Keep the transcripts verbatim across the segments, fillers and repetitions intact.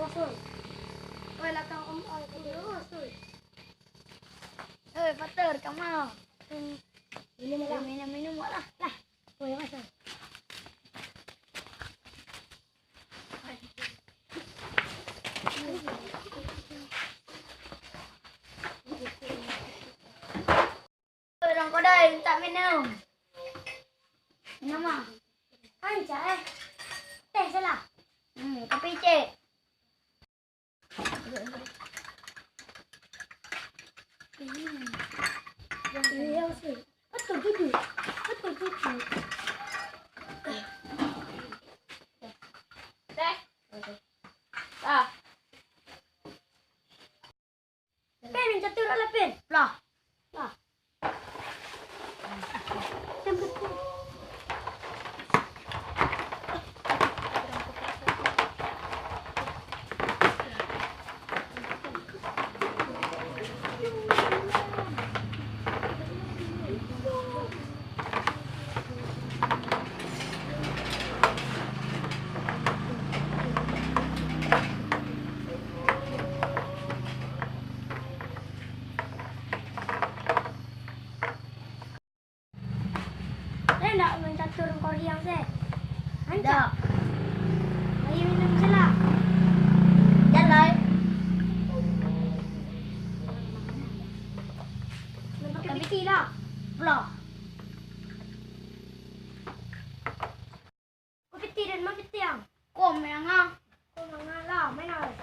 Oi, lakang om, oi, kudu, oi. Oi, Fatur, kama? Minum lah. Minum, minum lah. Lah. Oi, masuk. Urang kodai mintak minum. Minum ah. Rancak, eh. Teh salah. Hmm, kopi, cek. Iya, sih. Betul, jujur. Betul, jujur. Teh. Ah. Pen, main catur lah, Pen. Lah. Lah. Lai ndak main catur koriang se? Rancak. Ayo minum se lah. Jan lai. Minum kopi piti lah. Pulo. Ko piti den, ma piti ang? Ko manga. Ko manga lah, main lah.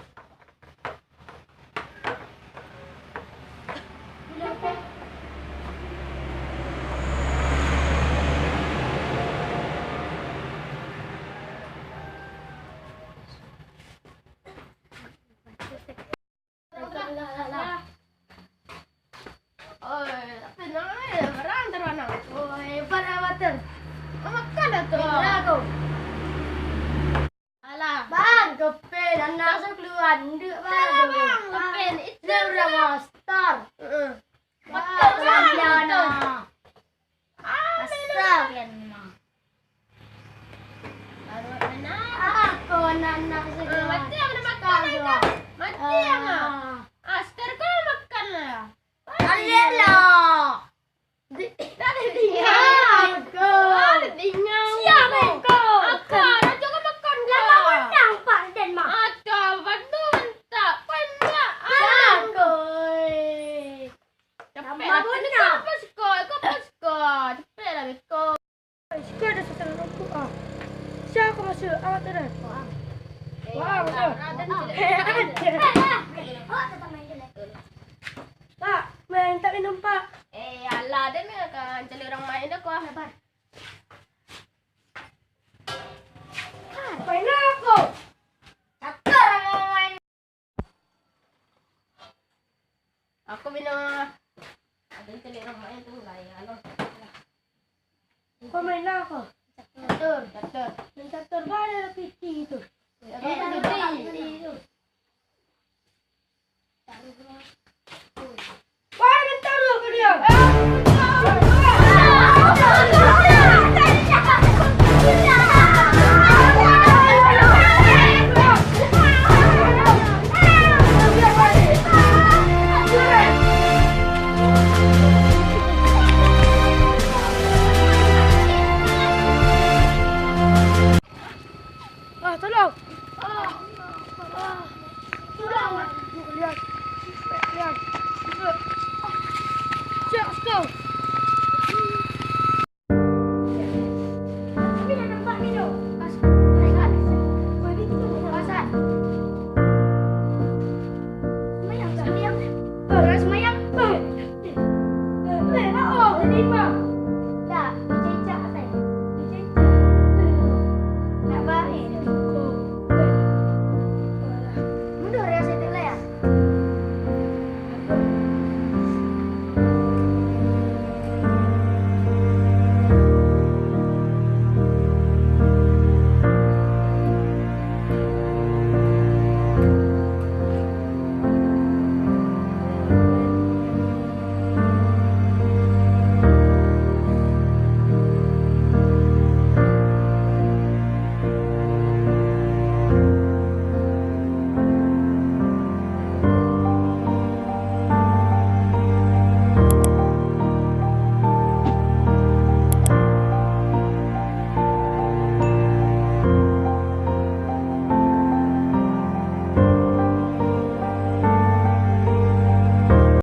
Oi, tapi nang, eh, barang taruanang. Oi, pada batul. Makan dah tu. Alah. Bang, kepen, anak asuh keluar. Nduk, bang. Alah, bang, kepen. Itu dia urang master. Heeh. Bang, betul, betul. Nah. Asa pian mah. Baru nak. Ah, kau nak, nak segala. Mati aku nak makan, kan? Mati aku. Ah. Askar kau makan lah. Alah lah. Di-, tak ada tinggal. Aku. Tak ada tinggal. Siapa kau? Aku, raja kau makan kau. Lama menang, Pak Den mah. Ada, bantu minta. Kau nak. Aku. Capek lah, kau ni kau apa siko? Kau apa siko? Capek lah, beko. Siko ada setan rokok, ah. Sia ka masuak? Awak tu dah. Wah, betul. Pak, main tak minum, Pak. Eh, alah, dia ni akan cari orang main dah, kau. Sabar. Main apa? Cakar orang main. Aku bina. Ada yang telik rumah itu lah, ya Allah. Kau main apa? Catur. Catur. Main catur, mana ada piti itu? Ya, eh, piti.